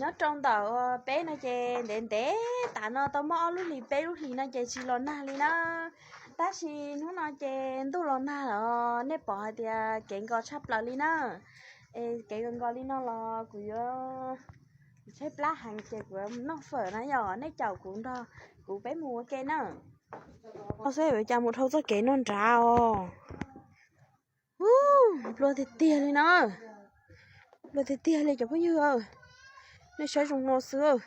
Nyob rau ntawm peb no ces ntev ntev tas no tau muaj ob lub hlis peb lub hlis no ces tsis los nag li na. Tab sis hnub no ces ntuj los nag os, nej pom hais tias kev nkos tshaj plaws li na. Es kev nkos nkos li no los kuv yuav tshaib plab heev ces kuv yuav noj fawm na, yog nej caum kuv nrog kuv peb mus ua ke na. No xwb yuav cas mus dhau txoj kev no nrad os. Npluag tiag tiag li na. Npluag tiag tiag li cov phooj ywg. Nej saib zoo no xwb.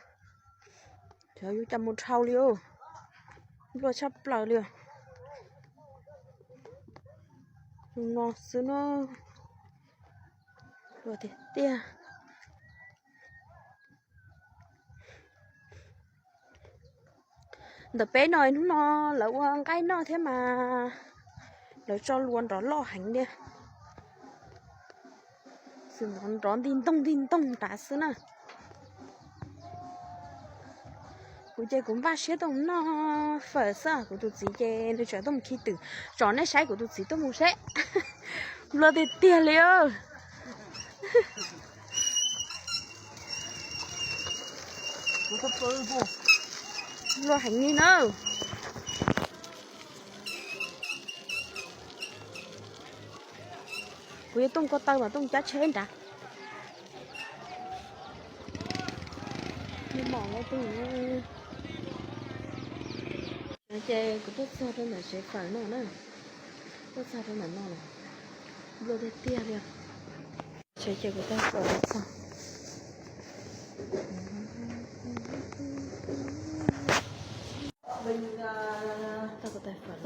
Yuav cas mus dhau li. Npluag tshaj plaws li. Zoo no xwb na. Npluag tiag tiag. Ntawm peb no hnub no lawv ua nqaij noj thiab mas lawv tso luas nrov loj heev li. Xwb nrov ntig ntoog ntig ntoog nrad xwb na. Kuv ces kuv npaj siab tuaj mus noj fawm xwb, kuv tus txiv ces nws tseem tuaj mus khi twm. Tsom nej saib kuv tus txiv tuaj mus seb. Npluag tiag tiag li. Npluag heev li na. Kuv yuav tuaj ko taw mas tuaj cab tsheb nrad. Mom ces kuv tuaj txog rau ntawm tsev fawm no na. Tuaj txog rau ntawm no lawm. Npluag tiag tiag li. Tsev ces kuv tuaj fawm txog. Tau kuv tais fawm.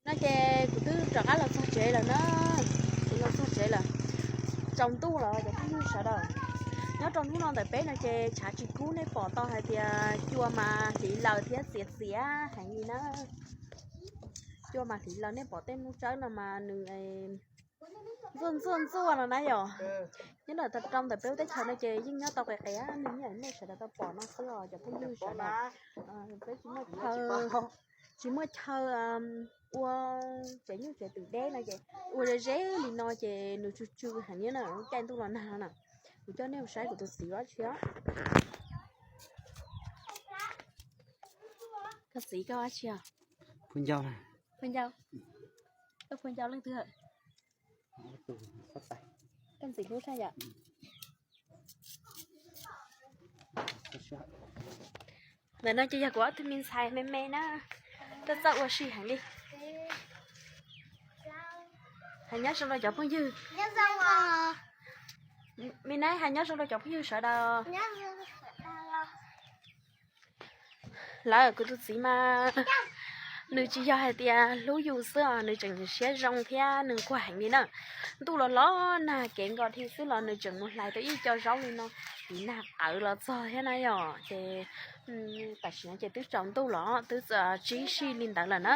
No ces kuv twb rov qab los txog tsev lawm na. Kuv los txog tsev lawm. Tsaus ntuj lawm cov phooj ywg sawv daws. Nyob rau hnub no ntawm peb no ces tshav tsis kub, nej pom tau hais tias cua mas hliv laws thiab txias txias heev li na. Cua mas hliv laws, nej pom tej lub tsawb no mas nws ntxuaj ntxuaj ntxuaj no na yom. Nyob ntawm rau ntawm peb lub teb chaws no ces yeej nyob tau qis qis, nej sawv daws tau pom no xwb os cov phooj ywg sawv daws. Peb tsis muaj chaw, tsis muaj chaw ua tsev nyuj tsev twm deb no ces ua ze ze li no ces nws tsw tsw heev li na, caij ntuj los nag no na. Kuv coj nej mus saib kuv tus txiv dab tsi os. Koj txiv koj dab tsi os? Phu ncau. Phu ncau. Koj phu ncau leej twg? Koj ntxim hlub sab yom. Ntawm no ces yog kuv ob tug me ntxhais me me na, tuaj txawj ua si heev li. Hais nyob zoo rau cov phooj ywg. Me na, hais nyob zoo rau cov phooj ywg sawv daws. Lawv, kuv tus txiv mas nws tsis yog hais tias hlub yus xwb os, nws tseem siab zoo thiab nws nquag heev li na. Ntuj los los nag kev nkaus li xwb los nws tseem mus hlais tau ib co zaub li no, tiv nag qawv los txog thiab na yom. Ces tam sim no ces twb tsaus ntuj los twb tsib sij li ntawd lawm na.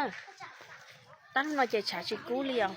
Tab hnub no ces tshav tsis kub li os.